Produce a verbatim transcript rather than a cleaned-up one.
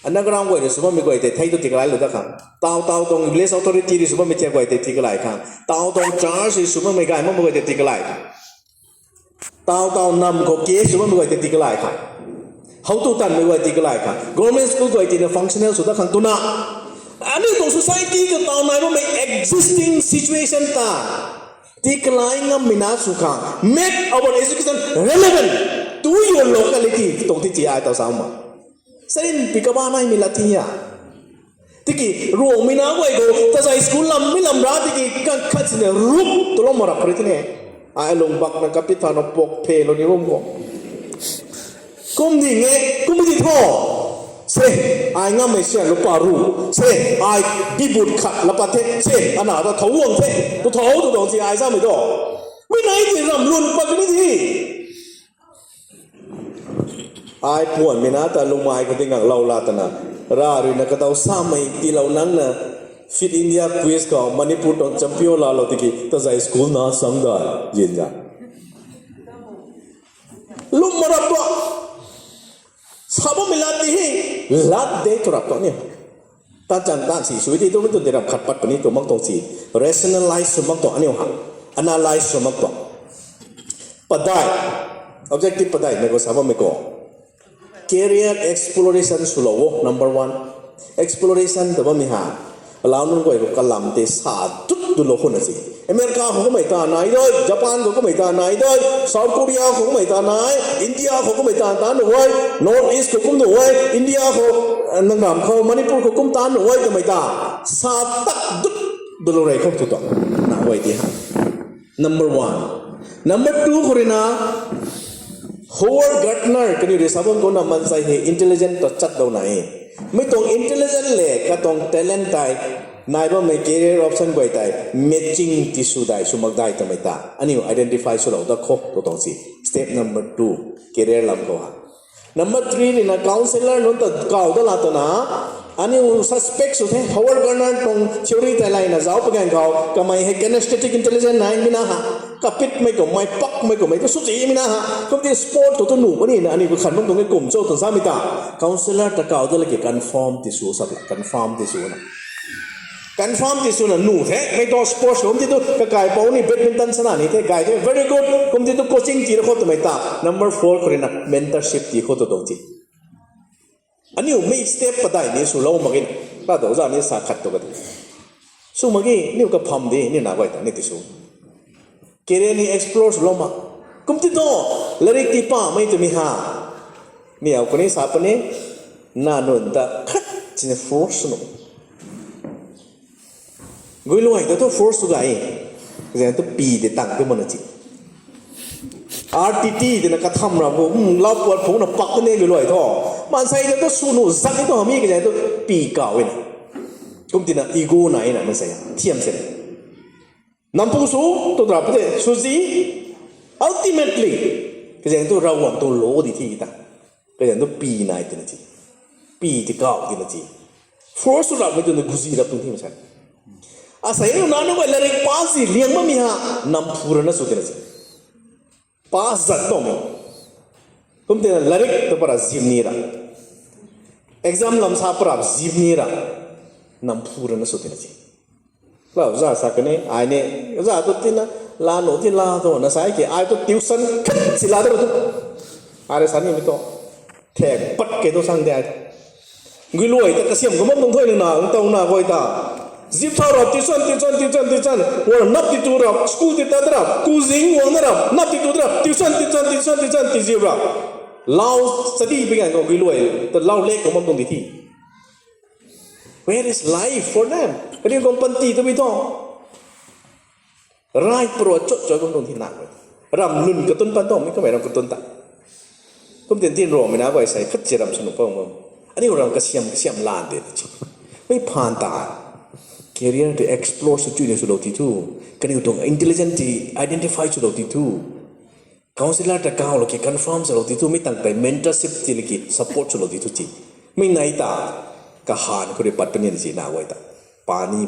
Underground guay rui sw bammei guay tei thei tu tikalai lou dat khang. Taw taw tuang village authority rui sw bammei thiak guay tei tikalai khang. Taw tuang church rui sw bammei gay makmei guay tei tikalai khang. Taw taw nam khou case sw bammei guay tei tikalai khang. How tu tanmei guay tikalai khang. Government school guay tina functional sw dat khang twna. Aniu tuang society khou taw nai bammei existing situation ta tikalai ngammei na sw khang. Make our education relevant to your locality. Tuang ti ti ai taw sa ma. Sarin pi kaba naimei la ti a. Tiki Ruangmei na guay khou tazai school lammei lam ra tiki kan khat sina rup tu lou ma rap kari tine. Ai lung bak na kapit tha na pok phe lou ni rum khou. Kum di nge, kum di tho. Se, ai ngammei sia lupa ru. Se, ai bibut khat lapa the. Se, ana ta thau wang the. Tu thau tu dong si ai samei tu. Mi nai ti ram lun pat ni di. Ai puanmei na ta lungmai khou di nganglou la twna. Ra rui na kadaw samei tiilou nang na Fit India quiz khou Manipur tuang champion laalou tiki tazai school na sang da. Zin za. Lum ma rap tua. Sa bammei lat ti hei. Lat de tu rap tua ni. Tan chan tan si sui ti tu mi tu di rap khat pat puni tu mak tuang si. Rationalize sw mak tuang aniu ha. Analyze sw mak tuang. Padai. Objective padai mei khou sa bammei khou. Career exploration swlou o, number one. Exploration ta bammei ha. Alau nunc guay khou kalam tei sa dut dut lou khou na si. America khou kumei ta nai doi, Japan khou kumei ta nai doi, South Korea khou kumei ta nai, India khou kumei ta ta nu oi, North East khou kum nu oi, India khou, eh, nangram khou, Manipur khou kum ta nu oi, kamei ta. Sa tak dut dut lou rei khou tu tu. Na oi ti ha. Number one. Number two khou rui na, Howard Gardner, kaniw rui sa bam khou na mansei hei intelligent ta chat dou na e. Mi tuang intelligent le, katuang talent tei, nai bammei career option guay tei, matching ti sw dai, sw mak dai twmei ta. Aniu identify swlou dat khou, tu tuang si. Step number two, career lam khou ha. Number three rui na counselor nunc ta kau dat la twna, aniu suspect sw the, Howard Gardner tuang theory tei layna zauc pagang khou, kamei hei kinesthetic intelligence nai mi na ha, kapitmei kummei, pakmei kummei, tu sw ti mi na ha, kum ti sport tu tu nuh puni na, aniu khou khan bam tuang e kum cho twna samei ta, counselor ta kau dat la ki confirm ti sw sa, confirm ti sw na. Confirm ti swna nuh the, mei tu sports kum ti tu, kakaipou ni badminton sana ni the, gay the, very good, kum ti tu coaching ti ra khou twmei ta, number four khou rui na mentorship ti khou tu tuang ti. Aniu mei step padai ni swlou mak ge, pa dou za ni sa khat tu ka ti. Sw mak ge, niu kapham di, niu na guay ta ni ti sw. Career ni explore swlou mak. Kum ti tu, larik ti pamei twmei ha. Niu kuni sa puni, na nunc ta khat sini force nu. Guiluay ta tu force tu gay. Kazang tu pi tei tang tu mana ti. R T T twna katham ra bu, hmm, lau puat phungna pak tane guiluay thu. Maansei ta tu sw nu zak tu hami kazang tu pi kau e na. Kum tina ego nai na maansei. Thiam se. Nampu sw, tu rap te, swzi, ultimately, kazang tu Ravguangc tuang law di thi ta. Kazang tu pi nai tina ti. Pi ti kau tina ti. Force rap mei tu na guzi rap tu thi maansei. Asei nu na nu guay larik pass zi liang bammei ha, nampu rana sw tina ti. Pass zat tuang mei. Kum tina larik tu para zim ni ra. Exam lam sa para zim ni ra. Nampu rana sw tina ti. Lau za sa kani, ai ni, za tu tina, la nu ti la tu, na sa ki, ai tu tuition khat si la tu tu. Ai rui sa nimei tu. Thek pat ke tu sang de ai. Guiluay ta kasiam ka bam nung thoi na, nung tau na guay ta. Zip thau rap, tuition, tuition, tuition, tuition. War nap ti tu rap, school ti tat rap, kuzing wang na rap, nap ti tu rap, tuition, tuition, tuition, tuition, ti zip rap. Lau study pi gan khou guiluay, ta lau lek ka bam nung di thi. Where is life for them? Kaniw tuang panty tu mi thu. Rai pro chot chot bam tuang thi na. Ram lun katun pan tuang mi kamei ram katun ta. Kum tin tin ro mi na guay sei khat si ram sw nu pang bam. Aniu ram kasiam kasiam lan de ti. Mei phan ta. Career ti explore sw chu ni swlou ti thu. Kaniw tuang intelligent ti identify swlou ti thu. Counselor ta kau lou ki confirm swlou ti thu, mi tang tei mentorship ti lou ki support swlou ti thu ti. Mi nai ta, kahan khou rui pat puni si na guay ta. Pani mi